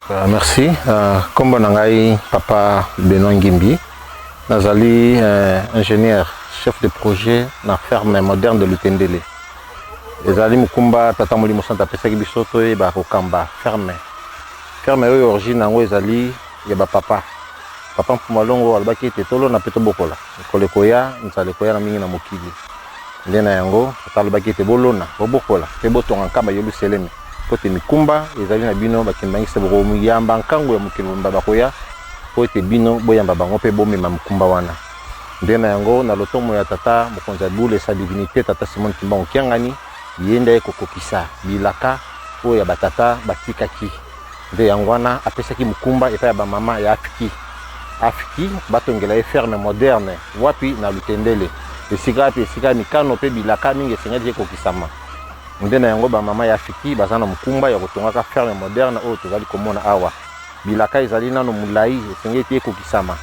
Merci. Nkombo na ngai Papa Benoît Ngimbi. Nazali ingénieur, chef de projet na ferme moderne de Lutendele. Ezali mokumba Tata Molimo Santo apesaki biso toyeba kokamba ferme. Ferme oyo, origine yango ezali ya bapapa. Papa Mfuma Longo alobaki ete tolona mpe tobokola. Mikolo ekoya, nzala ekoya na mingi na mokili. Nde na yango tata alobaki ete bolona, bobokola mpe botonga nkamba Yelusaleme, mpo ete mikumba ezali na bino bakimbanguiste, bokoyamba nkango ya mokili mobimba bakoya mpo ete bino boyamba bango mpe bomema mokumba wana. Nde na yango, na lotomo ya tata mokonzi ya bule, sa divinité Tata Simon Kimbangu Kiangani, ye nde aye kokokisa bilaka oyo ya batata batikaki. Nde yango wana apesaki mokumba epai ya bamama ya Afiki. Afiki batongela ye ferme moderne wapi? Na Lutendele, esika wapi esika mikano mpe bilaka mingi esengeli ekokisama. Nde na yango bamama ya Afiki baza na mokumba ya kotongaka ferme moderne oyo tozali komona awa. Bilaka ezali nano molai, esengeli te ekokisama.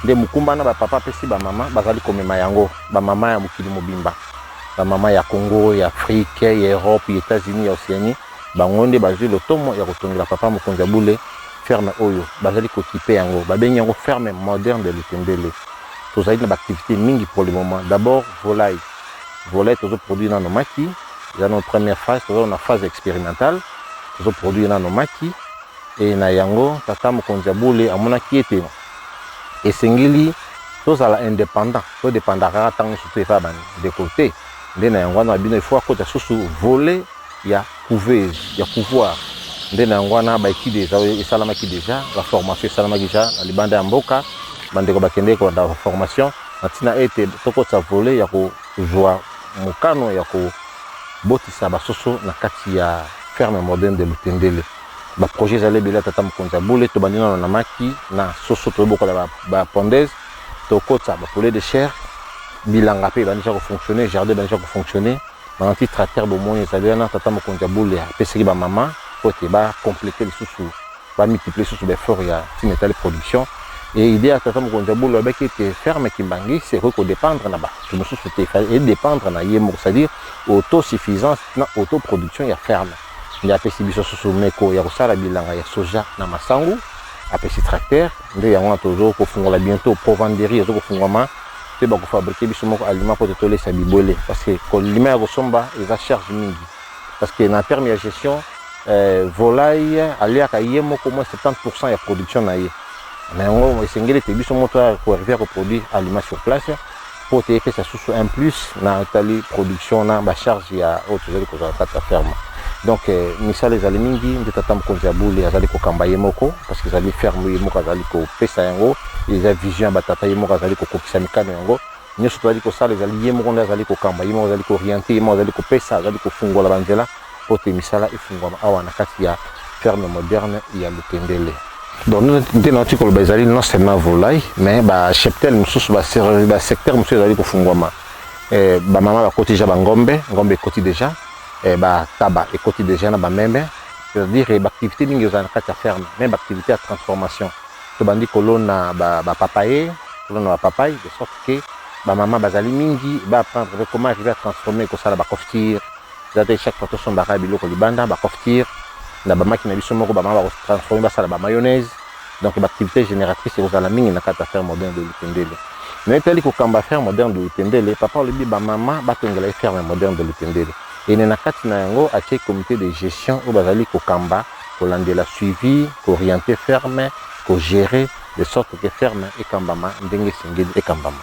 Nde mokumba na bapapa apesi bamama, bazali komema yango. Bamama ya mokili mobimba, bamama ya Congo, ya Afrique, ya Europe, ya États-Unis, ya Océanie, bango nde bazwi lotomo ya kotongela papa mokonzi ya bule ferme oyo bazali kokipe yango. Babengi yango ferme moderne de Lutendele. Tozali na baactivité mingi pour le moment. D'abord volaille. Volaille, tozoproduire nano maki. Eza nano première phase, toza na phase expérimentale, tozoproduire nano maki. E na yango tata mokonzi ya bule amonaki ete esengeli tozala indépendant, todépendaka kaka ntango nyonso to epai ya bandeko te. Nde na yango wana bino ifo akota susu volet ya couveuse, ya couvoir. Nde na yango wana baétude esalamaki déjà, baformation esalamaki déjà na libanda ya mboka. Bandeko bakendeki kolanda baformation na ntina ete tokotisa volet ya kozwa mokano ya kobotisa basoso na kati ya ferme moderne de Lutendele. Baprojet ezali ebele ya tata mokonzi ya bule. Tobandi nano na maki na soso, tozobokola bapondeuse, tokotisa bapoulet de chair. Bilanga mpe ebandisa kofonctionne, jardin ebandisa kofonctionne, baanti tracteur bomoni ezali wana. Tata mokonzi ya bule apesaki bamama po ete bacomplete lisusu, bamultiplie lisusu baeffort ya ntina etali production. E idée ya tata mokonzi ya bule alobaki ete ferme kimbanguiste ekoki kodépendre na bato mosusu te, edépendre na ye moko, c'est-à-dire autosuffisance na autoproduction ya ferme. Nde apesi biso susu meko ya kosala bilanga ya soja na masangu, apesi tracteur. Nde yango wana tozo kofungola bientôt provenderie, ezo kofungwama mpe bakofabriquer biso moko aliment mpo te tolesa bibwele, parce que kolima ya kosomba eza charge mingi, parce que na terme ya gestion, volaille aliaka ye moko moins 70 ya production na ye. Na yango esengeli ete biso moto koarrive ya koproduire aliment sur place mpo te epesa susu un plus na etali production na bacharge ya oyo tozali kozwa na kati ya ferme. Donc misala ezali mingi. Nde tata mokonzi ya bule azali kokamba ye moko, parce que ezali ferme ye moko azali kopesa yango, eza vision ya batata, ye moko azali kokokisa mikano yango nyonso tozali kosala. Ezali ye moko nde azali kokamba, ye moko azali kooriente, ye moko azali kopesa, azali kofungola banzela mpo te misala efungwama awa na kati ya ferme moderne ya Lutendele. Donc nde nauti koloba, ezali non seulement volaille, mais bacheptel mosusu, basecteur mosusu ezali kofungwama. Bamama bakoti déjà bangombe, ngombe ekoti déjà, bataba ekoti déjà na bameme, c'est-à-dire baactivité mingi ezala na kati ya ferme, même baactivité ya transformation. Tobandi kolona bapapaye, kolona bapapaye, de sorte que bamama bazali mingi baapprendre comment arriver à transformer, kosala baconfiture. Eza te chaque fois tosombaka biloko libanda. Baconfiture na bamaki na biso moko, bamama bakotransforme, basala bamayonnaise. Donc baactivité génératrice ekozala mingi na kati ya ferme moderne de Lutendele. Na etali kokamba ferme moderne de Lutendele, papa alobi bamama batongela ye ferme moderne de Lutendele. Ene na kati na yango atie comité de gestion oyo bazali kokamba, kolandela, suivi, koorienter ferme, kogérer, de sorte que ferme ekambama ndenge esengeli ekambama.